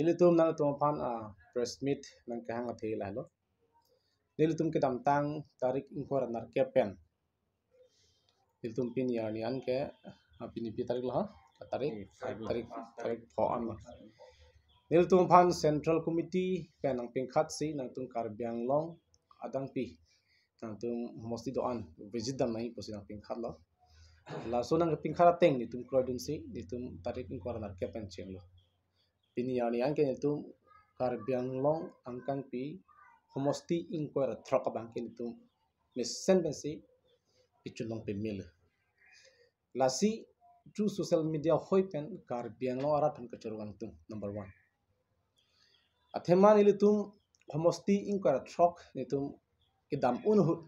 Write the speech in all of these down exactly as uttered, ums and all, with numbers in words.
Nelitum nangtum aphan, ah, press meet nangkehang athe lahelo. Nelitum kedamtang tarik ingkoi ra nerkep pen, nelitum pini arni an ke, ah, pini pi tarik lo, ha? Tarik, tarik, tarik pho an lo. Nelitum aphan Central Committee pen nangpingkhat si nangtum Karbi Anglong adangpi nangtum homosti do-an visit dam nangji pusi nangpingkhat lo. Laso nangpingkhat ateng nelitum kroidun si nelitum tarik ingkoi ra nerkep pen chenglo. Pini arni an ke nelitum Karbi Anglong angkangpi homosti ingkoi ra throk abang ke nelitum mesen pensi kechun long pemelo. Lasi through social media ahoi pen Karbi Anglong arat aphan kachoro kangtung, number one. Athema nelitum homosti ingkoi ra throk nelitum kedam un ahut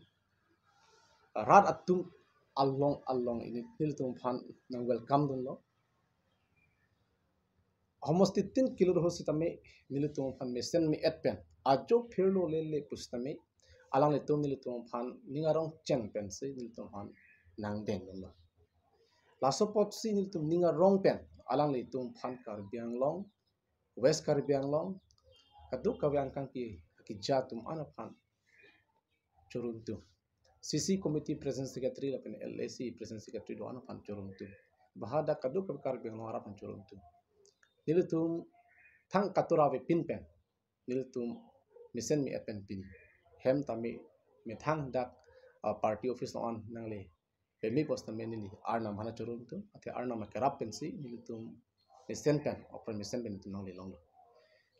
rat atum along along ili nelitum aphan nang welcome dunlo. Homosti tin kilo ahut sitame nelitum aphan mesen me-et pen ajo phirlo lele pusitame alanglitum nelitum aphan ning arong chen pensi nelitum aphan nangdeng dunlo. Laso apotsi nelitum ning arong pen alanglitum aphan Karbi Anglong, West Karbi Anglong, kadokave angkangpi akeja atum an aphan choro kangtung. C C Committee President Secretary lapen L A C President Secretary do-an aphan choro kangtung. Bahadak kadokave Karbi Anglong arat aphan choro kangtung. Nelitum thang katura avepin pen nelitum mesen me-et pen pini hem tame methang dak, ah, party office along an nangle peme pusitame neli Arnam aphan choro kangtung, athe Arnam akerap pensi nelitum mesen pen, okpran mesen pen nelitum nangle longlo.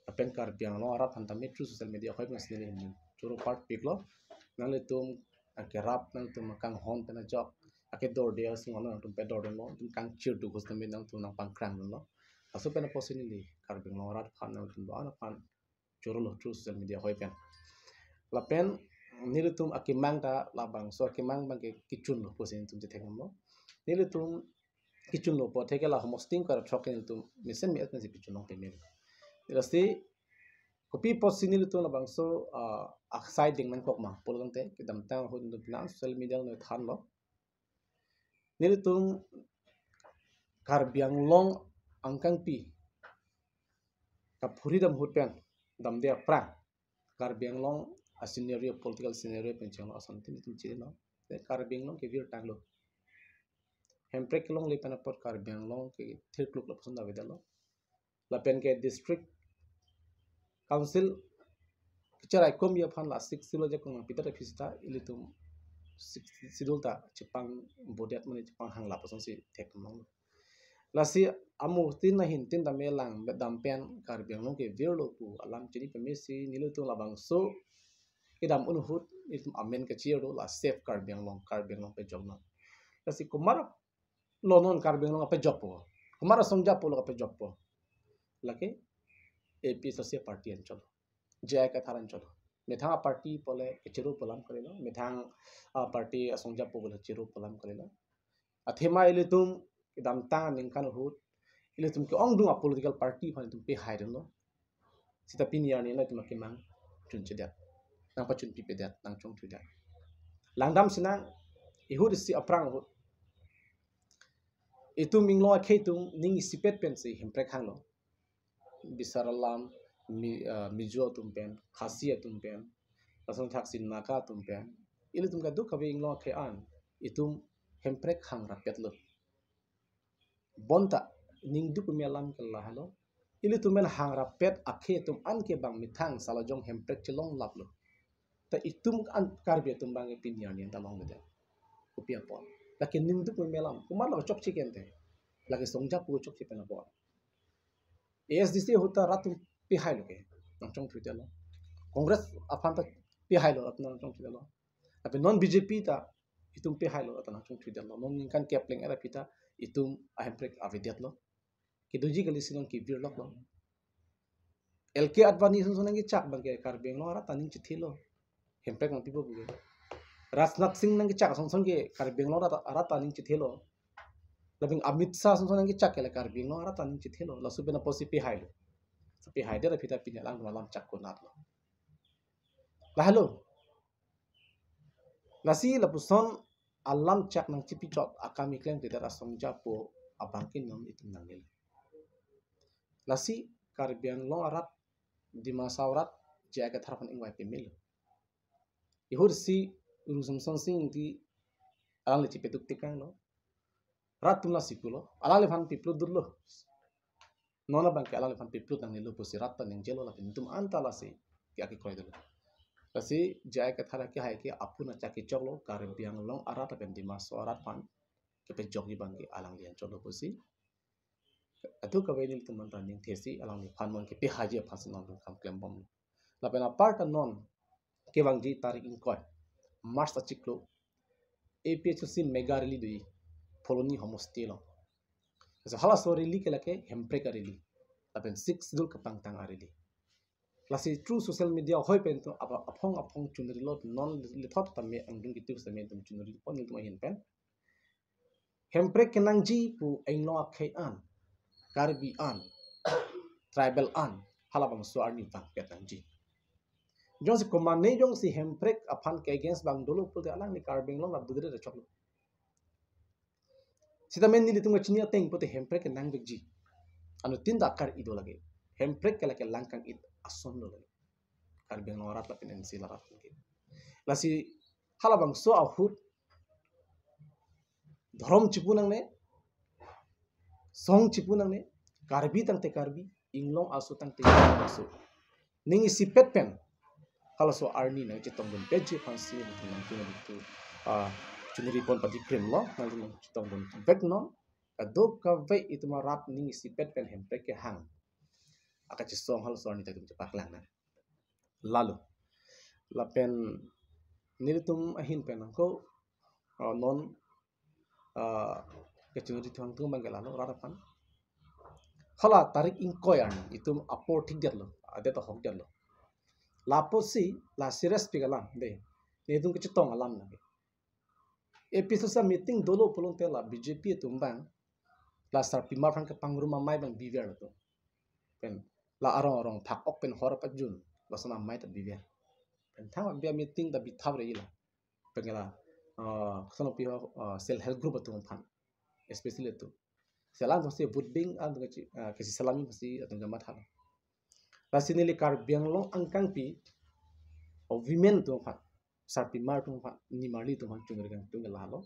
Lapen Karbi Anglong arat aphan tame through social media ahoi pensi neli choro part piklo. Nanglitum akerap, nangtum akanghon pen ajok akedorde asung along nangtum pedor dunlo, nangtum kangchir do pusitame nangtum nangpangkrang dunlo. Laso pen apotsi neli Karbi Anglong arat aphan nangtum do-an aphan chorolo through social media ahoi pen. Lapen nelitum akemang ta labangso akemang abang ke kechunlo pusi nelitum chethekdamlo. Nelitum kechunlo apot theke la homosti ingkoi ra throk nelitum mesen me-et pensi kechun long pemelo. Lasi kopi apotsi nelitum labangso, ah, aksai ding nangkok ma pulo tangte kedamtang ahut nelitum pina social media along thanlo. Nelitum Karbi Anglong angkangpi kaphuri dam ahut pen damde aphrang Karbi Anglong a scenario, political scenario pen chenglo ason tin nelitum chirilo. Te Karbi Anglong kevir tanglo. Hemprek kelongle pen apot Karbi Anglong kethirkluk lapuson avedetlo. Lapen ke District Council kecharaikom aphan la Sixth Schedule ajakong nangpidet aphi seta ilitum Sixth Schedule ta chepangbodet mane chepanghanglap asonsi thekdam longlo. Lasi amu tin ahin tin tame lang dam pen Karbi Anglong kevirlo pu alam chini pemesi nelitum labangso kedam un ahut nelitum amen kachir do la Save Karbi Anglong, Karbi Anglong pejoknon. Lasi komat lo non Karbi Anglong apejokpo? Komat asong japo lo apejokpo? Lake A P H L C party anchot lo, J I Kathar anchot lo. Methang a party pule kechiro pu alam kalilo, methang a party asong japo pule chiro pu alam kalilo. Athema ilitum kedamtang aningkan ahut ilitum ke-ongdung a political party aphan itum pehai dunlo. Seta pini arni nelitum akemang chunchedet, nangpachunpipedet, nangchongthuidet. Langdam sinang, ihut isi aphrang ahut itum inglong akhei atum ning isipet pensi Hemprek hanglo. Bisar alam, Mi-, ah, Mizo atum pen, Khasi atum pen, lason thaksin Naga atum pen, ilitum kadokave inglong akhei an itum Hemprek hang rapetlo. Bonta ningduk me alam ke lahelo. Ilitum pen hang rapet akhei atum an ke bang methang salajong Hemprek chelonglaplo. Ta itum an Karbi atum abang ke pini arni an ta longledet. Kopi apot? Lake ningduk me alam. Komat lo chokche ke ante? Lake song japo chokche pen apot. A S D C ahut ta rat atum pehailo ke, nangchongthuidetlo. Congress aphan ta pehailo, rat nangchongthuidetlo. Tapi non B J P ta itum pehailo, rat nangchongthuidetlo. Non ningkan kep pleng era pita itum a Hemprek avedetlo. Kedoji kali si non kevirloklo. L K Advani asonson nangkechak abang ke Karbi Anglong arat ta ning chethelo. Hemprek nangpipo pu ke. Rajnath Singh nangkechak asonson ke Karbi Anglong arat, arat ta ning chethelo. Lapen Amit Shah asonson nangkechak ke la Karbi Anglong arat ta ning chethelo. Laso pen apotsi pehailo. Pehaidet aphi ta pini alang alam chak konatlo? Lahelo. Lasi lapuson alam chak nangchipichot akam keklem kedat asong japo abang ke non itum nangnelo. Lasi Karbi Anglong arat, Dima Hasao arat, J I Kathar aphan ingvai pemelo. Ihur si Ru Semsonsing Ingti alangli chipeduk tekanglo. Rat atum lasi pulo. Alangliphan piplut dolo. Non abang ke alangliphan piplut nangnelo pusi rat ta ningjelo lapen netum anta lasi ke akekroi dolo. Lasi J I Kathar ke hai ke apun achak kechoklo Karbi Anglong arat lapen Dima Hasao arat aphan kepejokji abang ke alangli anchotlo pusi. Atu kave nelitum anta ning thesi alangliphan mon kepehaji aphan si non kam klembom. Lapen apar ta non kevangji tarik ingkoi March achiklo A P H L C mega rally do-i Phuloni homosti along. So halaso rally ke lake Hemprek a-rally. Lapen Sixth Schedule kapangtang a-rally. Lasi through social media hoi pen to apa aphong aphong chunri lo non lithot tame angdung kitu tame tum chunri pon nelitum ahin pen. Hemprek kenangji pu Anglong akhei an, Karbi an, tribal an, halabangso arni vangpet nangji. Jongsi komane jongsi Hemprek aphan ke against abang dolo pulote alangli Karbi Anglong la budre rechoklo. Sitame nelitum kachini ateng pulote Hemprek kenangvekji. Anuttin ta kar-i do lake. Hemprek ke lake langkang-it ason do lake. Karbi Anglong arat lapen N C L arat lake. Lasi halabangso ahut dhorom chipu nangne, song chipu nangne, Karbi tangte Karbi, Inglong aso tangte Inglong aso. Ning isipet pen halaso arni nangchetongdun peji aphan si nangtum nangtum nangtum, ah, chunri pon padi krim lo, nangtum nangchetongdun vek non, kadokave itum arat ning isipet pen Hemprek kehang akachesong halaso arni ta itum chepaklang nang. Lalo. Lapen nelitum ahin pen angko, ah, non, ah, kachunri thuang tung abang ke lalo rat aphan. Hala tarik ingkoi arni itum apor thikdetlo, adet ahokdetlo. Lapusi la serious pik alam de. Nelitum kachetong alam lake. A P H L C meeting dolo pulote la B J P atum abang la sarpimar aphan kepangrum amei abang biver atum. Pen la arong arong thak ok pen hor pajun, lason amei ta biver. Pen thang abia meeting ta bithap re ila. Pen la, ah, koson pi ho, ah, self help group atum aphan, especially atum. Selam pasti vote bank an tu kesi, ah, kesi selami pasti atum jama thalo. Lasi neli Karbi Anglong angkangpi, o women atum aphan, sarpimar atum aphan, nimarli atum aphan chungrikang tung lalo.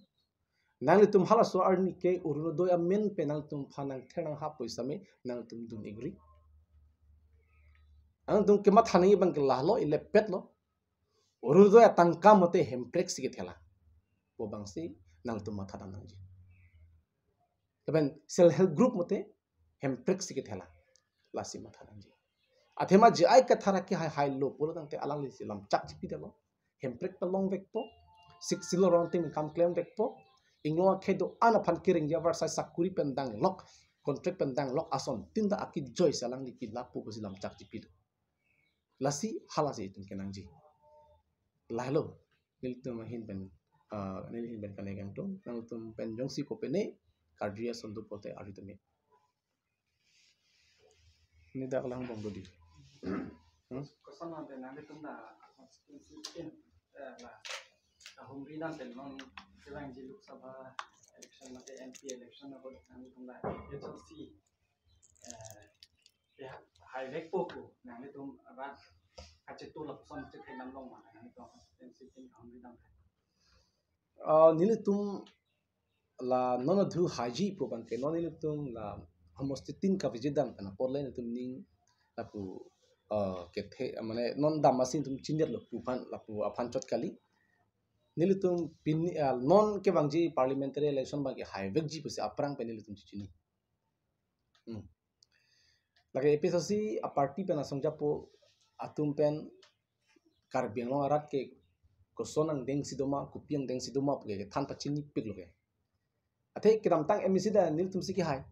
Nanglitum halaso arni ke Orunodoi amen pen nangtum aphan nangther nanghap pu sitame nangtum don't agree. Nangtum kematha nangji abang ke lalo, ilepetlo. Orunodoi atangka mate Hemprek si kethela pu abang si nangtum matha dam nangji. Lapen self help group mate Hemprek si kethela, lasi matha nangji. Athema J I Kathar ke hai hailo pulo tangte alangli si lamchak chipidetlo. Hemprek ta longvekpo, Sixth Schedule rong ting kam klemvekpo, Inglong akhei do-an aphan kereng javar sai sakuri pen danglok, contract pen danglok asontin ta akijoi si alangli kilapu pusi lamchak chipido. Lasi halasi itum kenangji. Lahelo, nelitum ahin pen, ah, neli ahin pen kane kangtung, nangtum pen jongsi kopine, karjui ason do pulote arju tame. Neli dak lang bong dodi. Hmm? Koson ante nanglitum la constituency pen, eh, la kahumri dam pen non kevangji Lok Sabha election mate M P election ahut nanglitum la A P H L C, eh, ya, haivekpo pu nanglitum rat kachetu lapuson chetheklong ma nanglitum constituency pen kahumri dam pen. Ah, nelitum la non adhu haji pu abang ke non nelitum la homosti tin kaveji dam pen apor le nelitum ning lapu, ah, kethe, mane non dam asi nelitum chinidetlo pu aphan lapu aphan chot kali. Nelitum pini, ah, non kevangji parliamentary election abang ke haivekji pusi aphrang pen nelitum chichini. Hmm. Lake A P H L C a-party pen asong japo atum pen Karbi Anglong arat ke koson angdeng si doma, kopi angdeng si doma pu ke than pachinipiklo ke. Athe kedamtang M A C ta nelitum si kehai.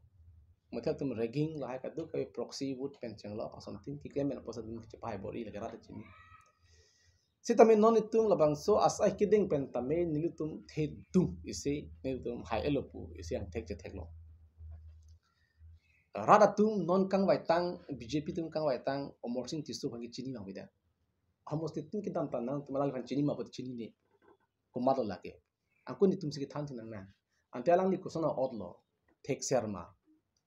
Mate atum rigging lahai kadokave proxy vote pen chenglo asontin keklem pen apotsi atum chepahai bor-i lake rat chini. Sitame non itum labangso asai kedeng pen tame nelitum thedung isi nelitum hai-etlo pu isi angthek chetheklo. Rat atum non kangvaitang, B J P atum kangvaitang, Amarsing Tisso aphan ke chini ma bida. Homosti tin kedamtang nangtum alangliphan chini ma pu chinine. Komatlo lake. Angko nelitum si kethan thinang nang. Ante alangli koson a'otlo. Thekser ma.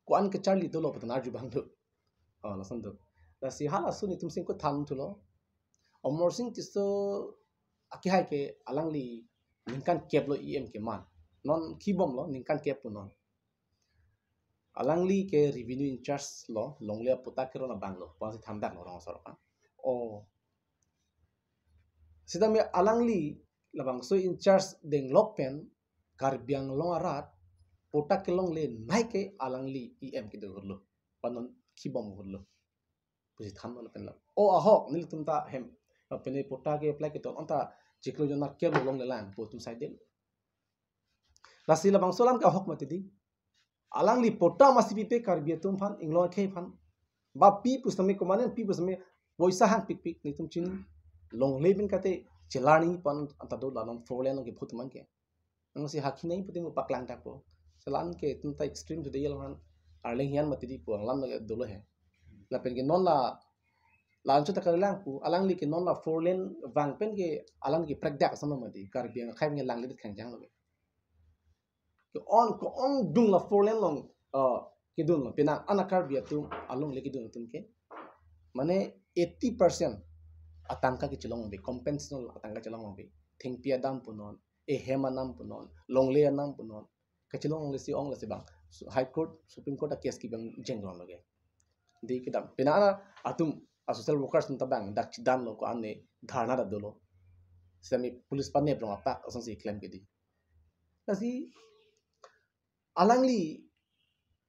Ko-an kecharli dolo pu ta arju abang do. Oh, lason do. Lasi halason itum singko than thulo. Amarsing Tisso akehai ke alangli ningkan kep lo E M keman. Non kibom lo ningkan kep pu non. Alangli ke revenue in charge lo, longle apatta keron abang lo, pusi thandak lo rong sorkar. Oh. Sitame alangli labangso in charge denglok pen Karbi Anglong arat patta kelongle nai ke alangli E M kedo hurlo. Panon kibom hurlo. Pusi than lo pen lo. Oh, ahok, nelitum ta hem. Pine patta ke apply keton, anta chiklo jona kep longle lang, pu itum sai del. Lasi labangso alam ke ahok mati di. Alangli patta masi pipe Karbi atum aphan, inglong akhei aphan. Ba pi pusitame komanen pi pusitame poisa hang pikpik nelitum chini. Longle pen kate chelarni pan anta do la non four lane along kephut man ke. Nang si hakhi nai pute mo paklang tak po. Selan ke itum ta extreme to de yel han. Arleng hian mati di pu alam lage dolo he. Lapen ke non la lancho ta kalilang pu, alangli ke non la four lane vang pen ke alang ke prekdak asam lo mati. Karbi akhei nge lang le khangjang lo ke. Ke-on, ke-on dung la four lane along, uh, kedun lo. Penang ana Karbi atum alongle kedun atum ke. Mane eighty percent atangka kechelong be, compensation atangka chelong be. Thengpi adam punon, ehem anam punon, longle anam punon. Kechelong longle si ong lasi bang. So, High Court, Supreme Court a case kibang jengrong lage. Di kedam. Penang ana atum a social workers atum ta bang dak chidam lo ko-an ne dharna ta dolo. Sitame police panep rong apak asonsi klem ke di. Lasi alangli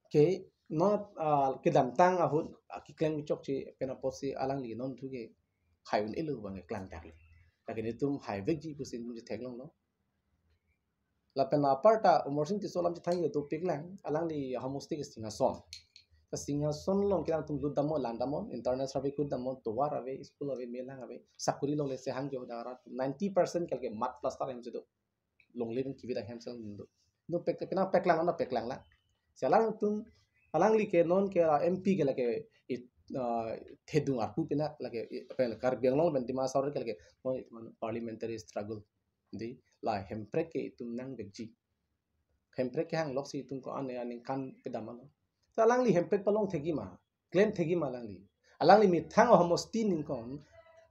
ke non, ah, kedamtang ahut, ah, keklem chokche pen apotsi alangli non thu ke khai un-elo bang keklang tak le. Lapen itum hai vekji pusi itum theklong lo. Lapen aparta Amarsing Tisso alam chethang yo dopik lang, alangli homosti ke Singhason. Ta Singhason along kedamtang lut damnon, lang damnon, internet service kut damnon, tovar ave, school ave, melang ave, sakuri longle se hang jo da arat ninety percent kal ke mud plaster hem si do. Longle pen kivit ahem sel do. Do pek, penang peklang, ana peklang la. Si alangtum, alangli ke non ke, ah, M P ke lake it, ah, thedung arpu pina lake it, apa ya, Karbi Anglong pen Dima Hasao ke lake non it, parliamentary struggle. Di la hemprek ke itum nang vekji. Hemprek ke hang loksi itum ko-an ne aningkan pedam ano. Ta alangli hemprek palong thekji ma, klem thekji ma alangli. Alangli methang homosti ningkon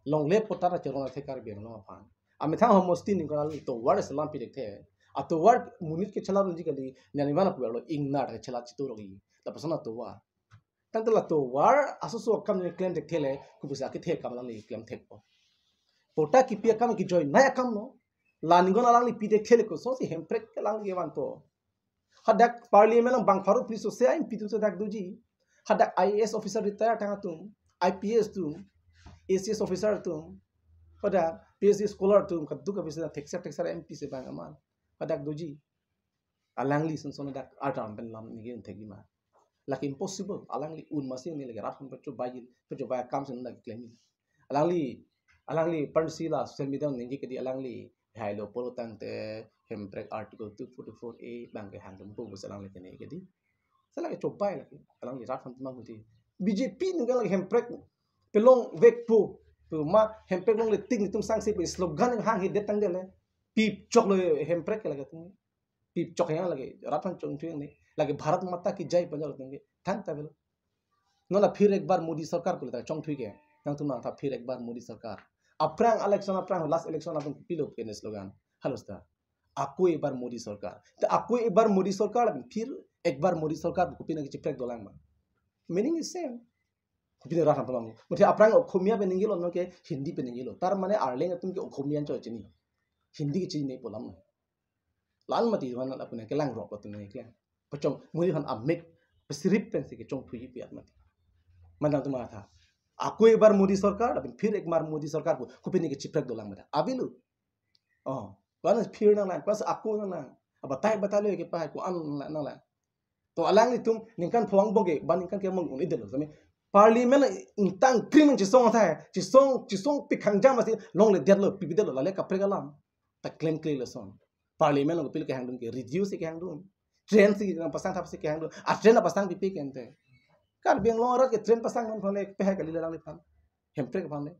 longle patta ta cheron athe Karbi Anglong aphan. Amethang homosti ningkon alangli tovar selam pi thekthe. Atovar monit ke chelar unji kali, nani mana pulo ingnar ke chelar chitu rogi. Lapuson atovar. Tangte la tovar asoso akam ne klem thekthele, kopusi akethe akam alangli klem thekpo. Patta kipi akam kijoi nai akam lo. La ningkon alangli pi thekthele kosonsi hemprek alangli vanpo. Hadak parliament along bang pharo police se M P atum si dak doji. Hadak I A S officer retire tang atum, I P S atum, A C S officer atum, hadak P H D scholar atum, kaduk officer thekser thekser M P si bang aman. Hadak doji. Alangli son son dak ardam pen lam ningje thekji ma. Lake impossible. Alangli un masi ne lake rat hon pacho bayin, pacho baya kam sen dak klem. Alangli, alangli parsi la social media ningje ke di alangli hai lo pulo tangte hemprek article two forty-four A bang kehang dum pu bus alangli kene ke di. Sala ke chobai lake. Alangli rat hon tumang huti. B J P ningje lake hemprek pelong vekpo. Pu ma hemprek longle tik netum sangse pu slogan hang he det tangdele. Pip chok lo hemprek ke lake tum. Pip chok yang lake, rat hon chongthui yang ni. Lake Bharat Mata Ki Jai panjal tangke. Thang ta belo. Non la phir ek bar Modi sarkar pule ta chongthui ke. Nangtum nang ta phir ek bar Modi sarkar. Aphrang election, aphrang last election aphrang pilo ke ne slogan. Halo sta. Ako ek bar Modi sarkar. Ta ako ek bar Modi sarkar, phir ek bar Modi sarkar kopi nangkachiprek dolang ma. Meaning is same. Kopi ne rat hon tumang. Muthe aphrang Okhomia pen ningjelo, non ke Hindi pen ningjelo. Tar mane Arleng atum ke Okhomia anchot chini. Hindi ke chini pu alam. Lal mati mana la punya kelang rok atum ne kelang. Pachong Modi hon amek pesirip pensi kechongthui piat mati. Mana atum atha. Ako ek bar Modi sarkar, lapen phir ek bar Modi sarkar pu, kopi nangkachiprek dolang mada. Avelo. Oh, kwana phir nanglang, kwana ako nanglang. Abatai batai lo ke pa, ko-an nanglang, nanglang. To alanglitum ningkan pho angbong ke, ba ningkan ke mong un-edetlo. Sami parliament la ingtang krim chisong athai, chisong, chisong pi khangjam masi longle detlo, pipidetlo, lale kaprek alam. Ta klemkle lason. Parliament along pil kehang dun ke, reduce kehang dun. Train si nangpasang thap si kehang dun. A train nangpasang pipe ke ante. Karbi Anglong arat ke train pasang non phale, pehai kali lalangliphan. Hemprek aphan le.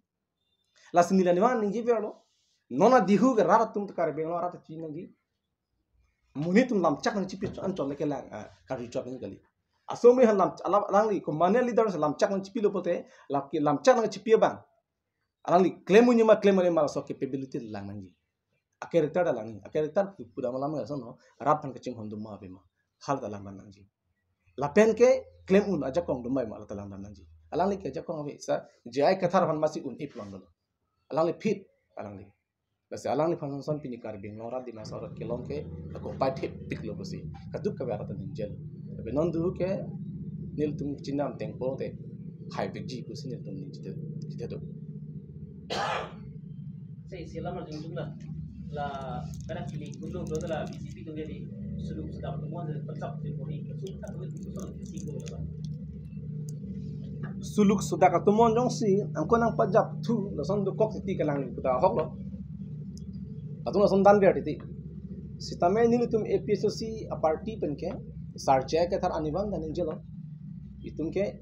Lasi neli neli van ningje verlo. Non adihu ke rat atum ta Karbi Anglong arat ta chinangji. Monit atum lamchak nangchipi an chon le kelang, ah, kari chot nang kali. Asomri aphan lam, alam, alangli komane leader si lamchak nangchipilo pulote, lam, lamchak nangchipi abang alangli claim un-e ma, claim un-e ma, laso capability lang nangji. A character ta lang nangji. A character pu, pudam alam lason no, rat aphan kachinghon doma ave ma, hala ta langdam nangji. Lapen ke claim un ajakong doma ave ma, hala ta langdam nangji. Alangli ke ajakong ave, sa J I Kathar aphan masi un-e pulang dolo. Alangli fit, alangli. Lasi alangliphan son pini Karbi Anglong arat, Dimasa arat kelong ke ako paithepiklo pusi kaduk kave arat ta ningjelo. Tapi non duhu ke nelitum chinam tengpo te hai vekji pusi nelitum ningje te, jite do. Sei, isi alam arjudun la, la kada pili kulo do la B J P do jadi suluk sudak atumon pajak te pori, suluk sudak atumon isi ko la. Suluk sudak atumon jongsi angko nangpajapthu lason dokok titi, kalang kuda ahok lo. Latum lason danver titi. Sitame nelitum A P H L C a party pen ke Sar J I Kathar anivang dan ningjelo. Itum ke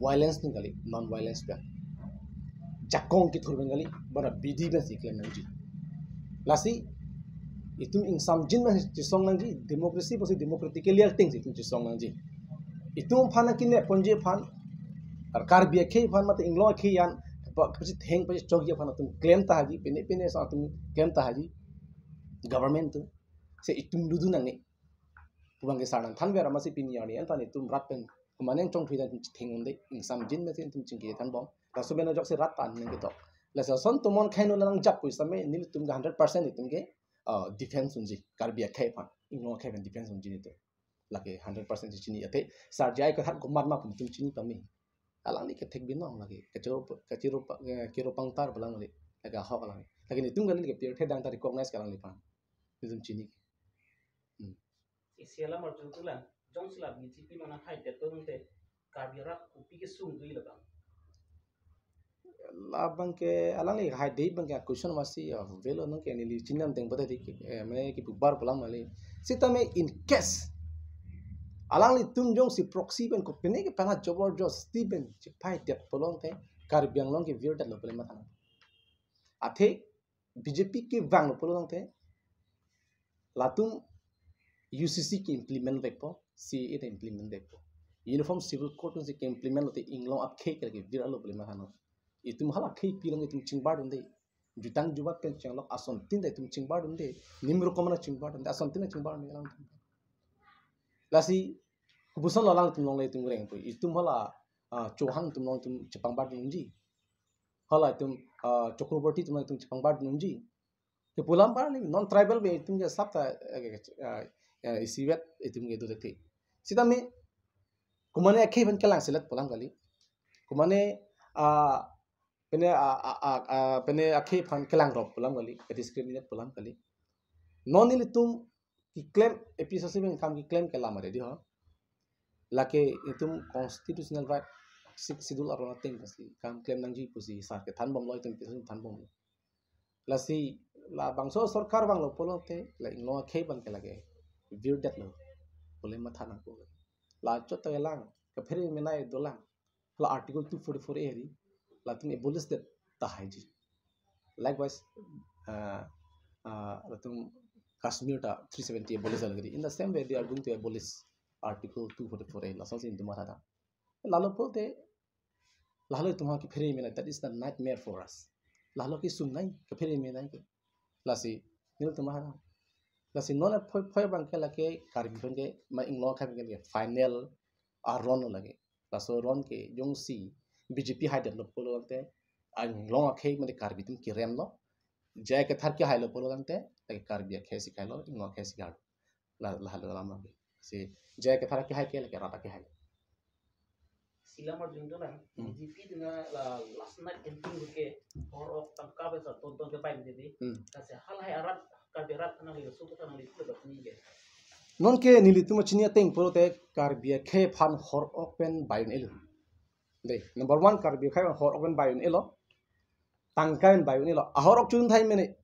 violence pen kali, non violence pen. Jakong kethur pen kali, bana bidi pensi claim nangji. Lasi itum ingsamjin pensi chesong nangji, democracy pusi democratically atengsi itum chesong nangji. Itum aphan nangkinep ponji aphan, Kar-, Karbi akhei aphan mate Inglong akhei an, pa, pachetheng pachechokji aphan atum claim ta haji, pine pine ason atum claim ta haji government atum. Se itum dodun nangne pu abang ke sar nangthanver amatsi pini arni an ta nelitum rat pen komane chongthui dan chetheng un-e, ingsamjin pensi itum chingki thanbom. Laso pen ajoksi rat ta nangketok. Laso ason atumon khei no nangjap pu sitame nelitum ke hundred percent itum ke, ah, defense unji, Karbi akhei aphan, Inglong akhei aphan defense unji nelitum. Lake hundred percent si chini athe, Sar J I Kathar komat ma pu nelitum chini pame. Alangli kethek binong lake, kachiro, kachiro pa-, eh, kiro pangtar pu alang kali, lake ahok alang. Lake nelitum kali ke pirthe dang ta recognize ke alangliphan. Nelitum chini. Hmm. Isi alam arjudun la, jongsi la B J P non haidet tangte Karbi arat kopi kesung do-i labang? Labang ke alangli haidet abang ke question masi, ah, velo nang ke neli chinam tengpo ta di, eh, mane kipu bar pu alam kali. Sitame in case alanglitum jongsi proxy pen kopine ke panga jobor josti pen chepaidet pulote Karbi Anglong ke virdetlo pule matha nang. Athe B J P kevanglo pulote latum U C C ke implement vekpo, C A A ta implement vekpo. Uniform Civil Code si ke implement lote Inglong akhei ke lake virlo pule matha nang. Itum hala akhei pi along itum chingbar dunde. Jutang jubat pen chenglok asontin ta itum chingbar dunde. Nimro komana chingbar dunde. Asontin ta chingbar dunde alang. Lasi kopuson lo alangtum along le itum reng pu. Itum hala, ah, Chauhan atum along itum chepangbar dunji. Hala itum, ah, Chakraborty atum along itum chepangbar dunji. Ke pu alam bar ni non tribal pen itum ke sap ta, eh, eh, eh, isivet itum ke do tete. Sitame komane akhei aphan kelang selet pu alam kali. Komane, ah, pine, ah, ah, ah, ah, pine akhei aphan kelangrop pu alam kali, ke discriminate pu alam kali. Non nelitum keclaim, A P H L C pen kam keclaim ke lam ade di ho. Lake itum constitutional right, Sixth Schedule aron ateng pusi kam claim nangji pusi sar kethanbomlo, itum itum thanbomlo. Lasi labangso sorkar vanglo pulote la Inglong akhei abang ke lake virdetlo pule matha nangpo. La chot ta lang, kaphere menei dolang. La Article two forty-four A hari, latum abolish det tahaiji. Likewise, uh, uh, latum Kashmir ta three seventy abolish lagri. In the same way, they are going to abolish Article two forty-four A. Lasonsi itum matha ta. Lalo pulote, lalo itum ha kaphere menei, that is the nightmare for us. Lalo kesungnei, kaphere menei ke. Lasi, nelitum ha. Lasi non aphoi phoi abang ke lake Karbi pen ke, ma Inglong akhei pen ke final aron lo lake. Laso aron ke jongsi B J P haidetlo pulo tangte, Inglong akhei mane Karbi atum keremlo. J I Kathar kehailo pulo tangte, lake Karbi akhei si kailo, Inglong akhei si kailo. La, lahelo alam lake. Si J I Kathar kehai ke lake rat akehai. Isi alam arjudun la, Hmm. B J P dina la last night campaign ke hor ok tangka pen sa ton ton ke bai jadi. Hmm. Lasi halahai arat, Karbi arat aphan nangli, so aphan nangli, sudah ni ke. Non ke nelitum chini ateng pulote Karbi akhei aphan hor ok pen bai un-elo. Dei, number one, Karbi akhei aphan hor ok pen bai un-elo. Tangka pen bai un-elo. Ahor ok chun thai mene.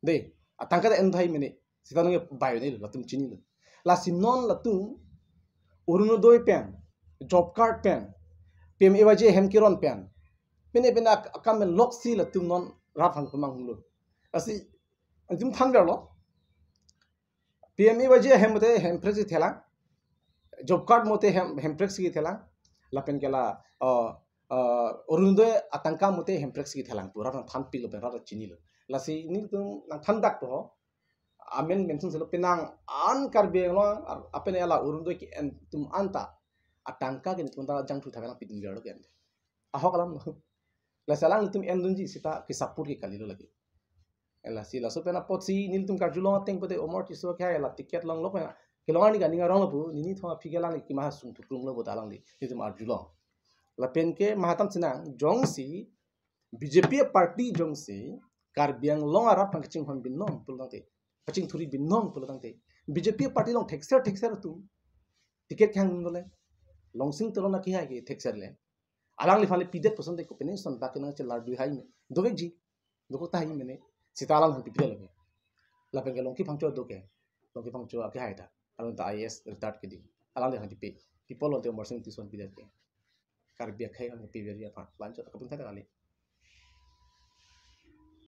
Dei, atangka ta en thai mene. Sita nang bai un-elo, latum chinilo. Lasi non latum Orunodoi pen, job card pen, P M A Y G ahem keron pen, pine pine ak-, akam pen loksi latum non rat aphan pamang hunglo. Lasi itum thanverlo. P M A Y G ahem te hemphrek si thelang. job card mote hem, hemprek si kethelang. Lapen ke la, uh, uh, Orunodoi atangka mote hemprek si kethelang pu rat nangthanpiklo pen rat chinilo. Lasi nelitum nangthan dak to ho. Amen mention selo penang an Karbi Anglong ar-, apen ela Orunodoi ke-en atum anta atangka ke nelitum ta jangthu thakna pidun lo ke-en. Ahok alamlo. Lasi alanglitum endunji seta ke-support ke kalilo lake. Lasi laso pen apotsi nelitum karjulong ateng pote Omor Tisso ke hai la ticket longlo pen kelong arni kaning aronglo pu, nini thong aphi ke alang kima sung thukrunglo pu ta alangli nelitum arjulong. Lapen ke mahatam chenang, jongsi B J P party jongsi Karbi Anglong arat aphan kachinghon binong pulo tangte, kachingthuri binong pulo tangte, B J P party along thekser thekser atum ticket kehang dole, Longsing Teron akehai ke thekser le. Alangliphan le pidet puson te kopine son bak nangchelar dui hai me. Dovekji. Dokok tahai mene. Seta alangliphan pipire lake. Lapen ke Longki Phangcho do ke. Longki Phangcho akehai ta. Alang ta I A S retired kedi. Alangliphan tipe. People onte Omor Sing Tisso pidet ke. Karbi akhei kan piveri aphan. Lancho kapun thak kali.